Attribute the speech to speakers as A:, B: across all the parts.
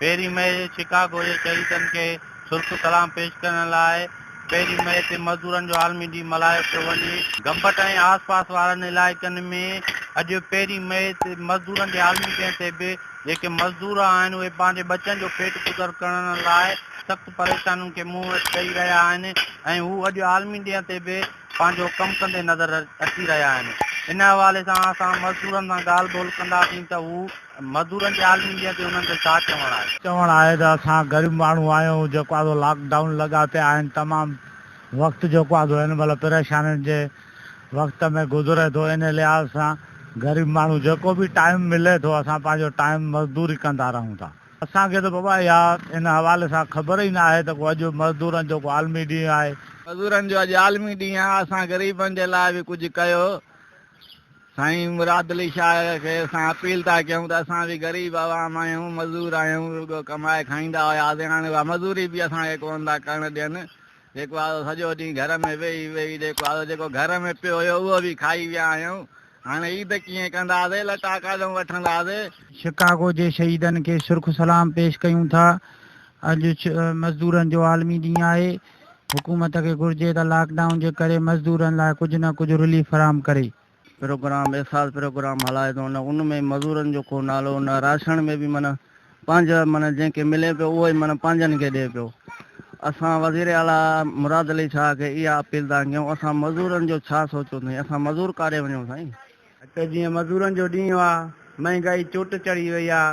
A: پهرين مئي شڪاگو جي شهيدن کي سرخ سلام پيش ڪرڻ لاء پهرين مئي تي مزدورن جو عالمي ڏينهن ملهايو پيو وڃي. گمبٽ ۽ آس پاس وارن علائقن ۾ اڄ پهرين مئي تي مزدورن جي عالمي ڏينهن تي به جيڪي مزدور آهن اهي پنهنجي ٻچن جو پيٽ گذر ڪرڻ لاء سخت پريشانين کي منهن ڏئي رهيا آهن ۽ هو اڄ عالمي ڏينهن تي به پنهنجو ڪم ڪندي نظر اچي رهيا آهن. ان حوالي سان اسان مزدورن سان ڳالهه ٻولهه ڪنداسين ته هو مزدورن جي عالمي ڏينهن تي انهن جو ڇا چوڻ آهي.
B: چوڻ آهي ته اسان غريب ماڻهو آهيون جيڪو آ سو لاڪ ڊائون لڳا پيا آهن تمام وقت جيڪو آ سو هن مهل پريشانين جي وقت ۾ گذري ٿو ان لحاظ سان غريب ماڻهو جيڪو به ٽائيم ملي ٿو اسان پنهنجو ٽائيم مزدوري ڪندا رهون ٿا. اسان کي ته بابا اها ان حوالي سان خبر ئي نه آهي ته ڪو اڄ مزدورن جو ڪو عالمي ڏينهن آهي.
C: مزورن جو اڄ عالمي ڏينهن آهي اسان غريبن جي لاء به ڪجهه ڪيو سائين مراد علي شاهه کي اسان اپيل ٿا ڪيون ته اسان به غريب عوام آهيون مزور آهيون رڳو ڪمائي کائيندا هياسين هاڻي اها مزوري به اسان کي ڪونه ٿا ڪرڻ ڏين جيڪو آهي سڄو ڏينهن گهر ۾ ويهي ويهي جيڪو آهي جيڪو گهر ۾ پيو هيو اهو به کائي ويا آهيون هاڻي عيد ڪيئن ڪنداسين لٽا ڪاڏهون وٺنداسين.
D: شڪاگو جي شهيدن کي سرخ سلام پيش ڪيون ٿا. اڄ مزدورن جو عالمي ڏينهن آهي. حڪومت کي گهرجي ته لاڪ ڊائون جي ڪري مزدورن لاء ڪجهه نه ڪجهه رليف فراهم ڪري.
E: پروگرام احساس پروگرام هلائي ٿو نه ان ۾ مزورن جو ڪو نالو نه راشڻ ۾ به معنيٰ پنهنجا معنيٰ جنهن کي ملي پيو اهو ئي معنيٰ پنهنجن کي ڏي پيو اسان وزير اعليٰ مراد علي شاهه کي اها اپيل ٿا ڪيون اسان مزورن جو ڇا سوچيو اٿئي اسان مزور ڪاڏي وڃون سائين.
F: اڄ ته جيئن مزورن جو ڏينهن آ، مهنگائي چوٽ چڙهي وئي آ،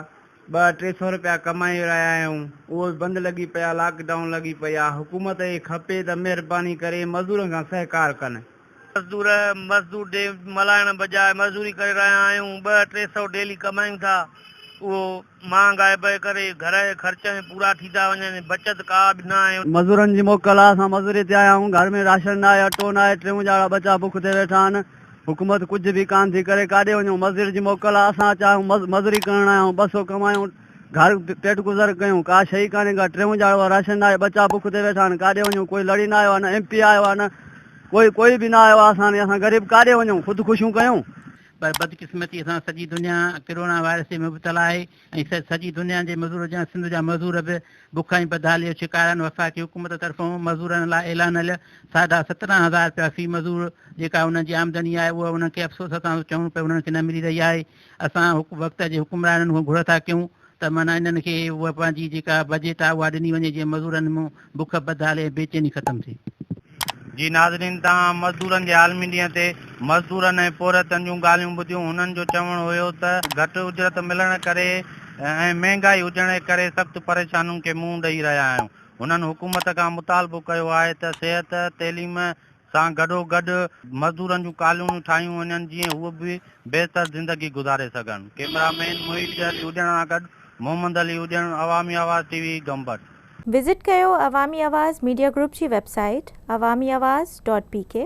F: ٻه ٽي سئو رپيا ڪمائي رهيا آهيون اهو به بند لڳي پيا لاڪ ڊائون لڳي پئي آ حڪومت کي کپي ته مهرباني ڪري مزورن سان سهڪار ڪن.
G: مزدور مزدور ڊي ملهائڻ بجاء مزدوري ڪري رهيا آهيون ٻه ٽي سئو ڊيلي ڪمايون ٿا اهو مهانگائي به ڪري گهر جي خرچ ۾ پورا ٿي ٿا وڃن بچت ڪا به نه آهي.
E: مزورن جي موڪل آ اسان مزوري تي آيا آهيون گهر ۾ راشن ناهي اٽو ناهي ٽيون ڄاڙا ٻچا بک تي ويٺا آهن حڪومت ڪجهه به ڪانه ٿي ڪري ڪاڏي وڃون مزدور جي موڪل آ اسان اچا آهيون مزوري ڪرڻ آيا آهيون 200 ڪمايون گهر پيٽ گذر ڪيون ڪا شئي ڪانهي ڪا ٽيون ڄاڙو آ راشن ناهي ٻچا بک تي ويٺا آهن ڪاڏي وڃون ڪوئي لڙي نه آيو آ نه ايم پي آيو آ نه ڪوئي ڪوئي به نه آيو آ اسان اسان غريب ڪاڏي وڃون خود خوشيون ڪيون.
H: پر بدقسمتي سان سڄي دنيا ڪرونا وائرس جي مبتلا آهي ۽ سڄي دنيا جي مزور جيان سنڌ جا مزور به بک ۽ بدحالي جو شڪار آهن، وفاقي حڪومت طرفان مزورن لاء اعلانيل ساڍا 17 هزار رپيا في مزور جيڪا انهن جي آمدني آهي اها انهن کي افسوس سان چوڻو پيو انهن کي نه ملي رهي آهي، اسان وقت جي حڪمرانن کان گهر ٿا ڪيون ته معنيٰ انهن کي اها پنهنجي جيڪا بجيٽ آهي اها ڏني وڃي جيئن مزورن مان بک، بدحالي ۽ بيچيني ختم ٿئي.
A: جي ناظرين توهان مزدورن جي عالمي ڏينهن تي مزدورن ۽ پورهيتن جون ڳالهيون ٻڌيون هنن جو چوڻ هيو ته گهٽ اجرت ملڻ ڪري ۽ مهنگائي هجڻ جي ڪري سخت پريشانين کي منهن ڏئي رهيا آهيون هنن حڪومت کان مطالبو ڪيو آهي ته صحت تعليم سان گڏوگڏ مزدورن جون ڪالونيون ٺاهيون وڃن جيئن هو به بهتر زندگي گذاري سگهن. ڪئميرا مين محيط علي اڄڻ سان گڏ Muhammad Ali Ujan, Awami Awaz T V, Gambat.
I: Visit ڪيو عوامي آواز ميڊيا گروپ جي web site Awami Awaz dot P K.